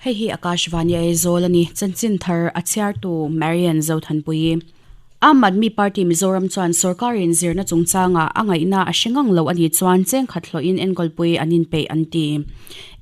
Hei hi Akashvani Aizawl a ni, chanchin thar a chhiartu Marian Zothanpuii. Aam Aadmi Party Mizoram chuan sorkarin zirna chungchanga a ngaihna a hre ngang lo a nih chuan chengkhat hlawhin enkawlpui an inpeih an ti.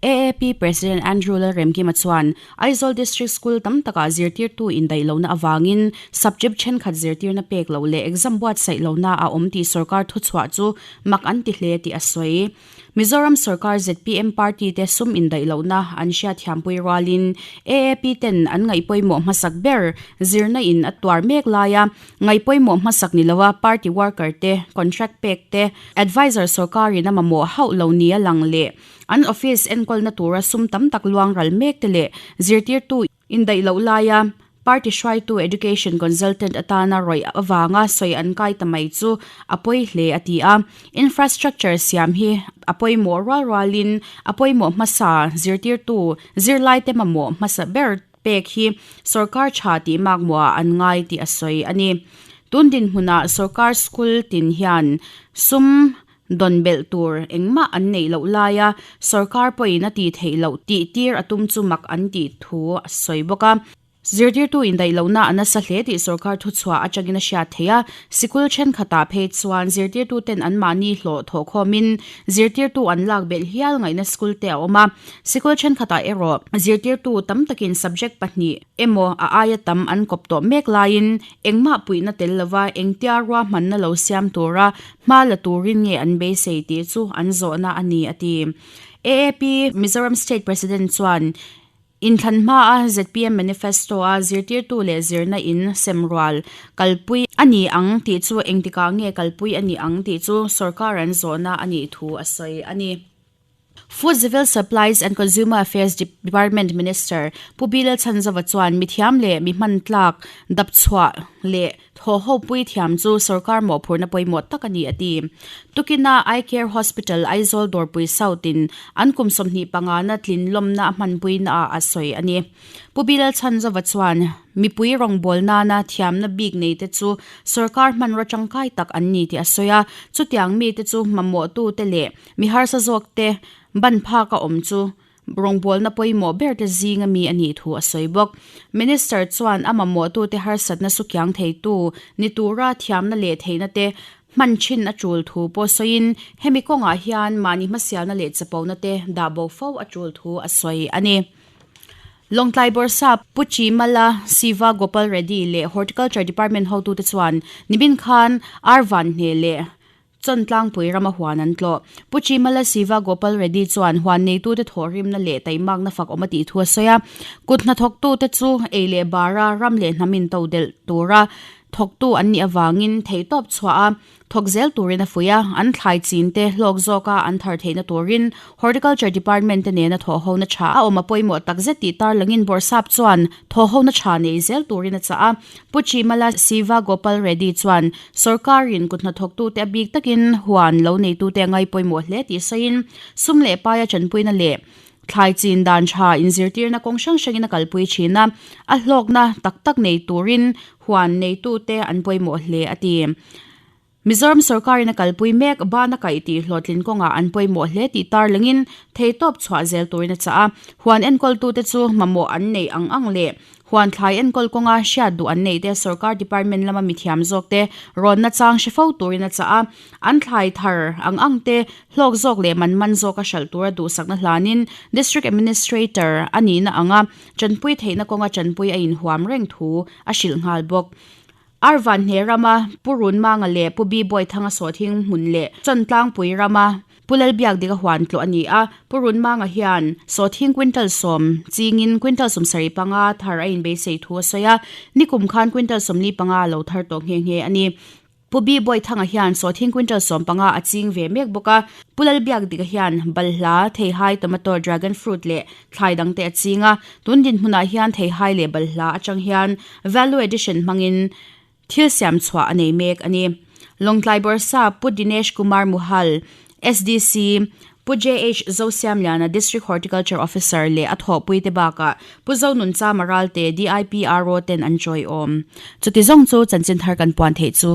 AAP President Andrew Lalremkima chuan Aizawl District School tam takah zirtirtu indaih lohna avangin subject thenkhat zirtirna pek loh leh exam buatsaih lohna a awm tih sorkar thuchhuah chu mak an ti hle tih a sawi. Mizoram sorkar zpm party te sum indaih lohna an hriatthiampui rualin AAP ten an ngaihpawimawh hmasak ber zirna in a tuar mek laia ngaihpawimawh hmasak ni loa party worker te contract pek te adviser sorkarin a mamawh hauh lo nia lang leh an office enkawlna tura sum tam tak luang ral mek te leh zirtirtu Indaih loh laia party hruaitu education consultant atana rawih avanga sawi an kai ta mai chu a pawi hle a ti a. Infrastructure siam hi a pawimawh rual rualin a pawimawh hmasa zirtirtu zirlaite mamawh hmasa ber pek hi sorkar tha tih makmawhah an ngai tih a sawi a ni. Tun dinhmunah sorkar school tin hian sum Dawn belh tur engmah an neih loh laia sorkar pawhin a tih theih loh tih tir a tum chu mak an tih thu a sawi bawk a. Zirtirtu indaih lohna a nasa hle tih sorkar thuchhuah atangin a hriat theih a, sikul thenkhatah phei chuan zirtirtuten anmahni hlawh thawhkhawmin zirtirtu an lak belh hial ngaihna school te a awm a. Sikul thenkhatah erawh zirtirtu tam takin subject pahnih emaw a aia tam an kawp tawh mek laiin engmah puihna tel lova engtia ruahmanna lo siam tura Hma la turin nge an beisei tih chu an zawhna a ni, a ti. AAP Mizoram State President chuan inthlan hmaa zpm manifesto-a zirtirtu leh zirna in semrual kalpui a ni ang tih chu engtikah nge kalpui a ni ang tih chu sorkar an zawhna a nih thu a sawi a ni. Food Civil Supplies and Consumer Affairs Department Minister Pu Bilal Chhanzova chuan mithiam leh mi hmantlak dapchhuah leh thawhhopui thiam chu sorkar mawhphurhna pawimawh tak a ni a ti. Tukina Eye Care Hospital Aizawl Dawrpui South in an kum 25 na tlin lawmna a hmanpuina ah a sawi a ni. Pu Bilal Chhanzova chuan mipui rawngbâwl nâna thiamna bîk neite chu sorkar hmanraw ṭangkai tak an ni tih a sawi a, chutiang mite chu mamawhtute leh Mi harsa zawkte ban phak a awm chu rawngbawlna pawimawh berte zinga mi a nih thu a sawi bawk. Minister chuan a mamawhtute harsatna sukiang theitu ni tura thiamna leh theihna te hman thin a tul thu pawh sawiin hemi kawngah hian mahni hmasialna leh chapona te dah bo fo a tul thu a sawi a ni. Lawngtlai Bawrhsap Pu Chimala Siva Gopal Reddy leh Horticulture Department hotute chuan nimin khan Arvanhne leh Chawn tlangpui rama huan an tlawh. Pu Chimala Siva Gopal Reddy chuan huan neitute thawhrimna leh taimakna fak awm a tih thu a sawi a. Kut hnathawktute chu ei leh bara ram leh hnam in to delh tura thawktu an nih avangin theihtawp chhuah a thawk zel turin a fuih a. An thlai chin te hlawk zawka an thar theihna turin Horticulture Department te nena thawhhona tha a awm a pawimawh takzet tih tarlangin Bawrhsap chuan thawhhona tha nei zel turin a chah a. Pu Chimala Siva Gopal Reddy chuan Sorkarin kut hnathawktute a bik takin huan lo neitute a ngai pawimawh hle tih sawiin sum leh paia tanpuina leh thlai chin dan tha inzirtirna kawng hrang hrangin a kalpui thin a, a hlawkna tak tak nei turin huan neitute an pawimawh hle a ti. Mizoram sorkarin a kalpui mek bana kaih tih hlawhtlin kawngah an pawimawh hle tih tarlangin theihtawp chhuah zel turin a chah a, huan enkawltute chu mamawh an neih ang ang leh Huan thlai enkawl kawnga hriat duh an neih te sorkar department lama mithiam zawk te rawnna chang hre fo turin a chah a, an thlai thar ang ang te hlawk zawk leh man man zawka hralh tura duhsakna hlanin District Administrator a nihna anga tanpui theihna kawnga tanpui a inhuam reng thu a hrilh nghal bawk. Arvanhne rama Pu Runmanga leh Pu Bi Bawithanga sawhthing hmun leh Chawntlangpui rama Pu Lalbiakdika huan tlawh a ni a, Pu Runmanga hian sawhthing quintal sawm chingin quintal 75 thar a inbeisei thu a sawi a, nikum khan quintal 45 a lo thar tawh nghe nghe a ni. Pu Bi Bawithanga hian sawhthing quintal 15 a ching ve mek bawk a, Pu Lalbiakdika hian balhla, theihai, tomato, dragon fruit leh thlai dangte a ching a, tun dinhmunah hian theihai leh balhla atang hian value addition hmangin thil siam chhuah a nei mek a ni. Lawngtlai Bawrhsa Pu Dinesh Kumar Muhal, SDC, Pu JH Zosiamliana District Horticulture Officer leh a thawhpuite bakah Pu Zonunchama Ralte DIPRO ten an chawiawm. Chuti zawng chu chanchin thar kan puan theih chu.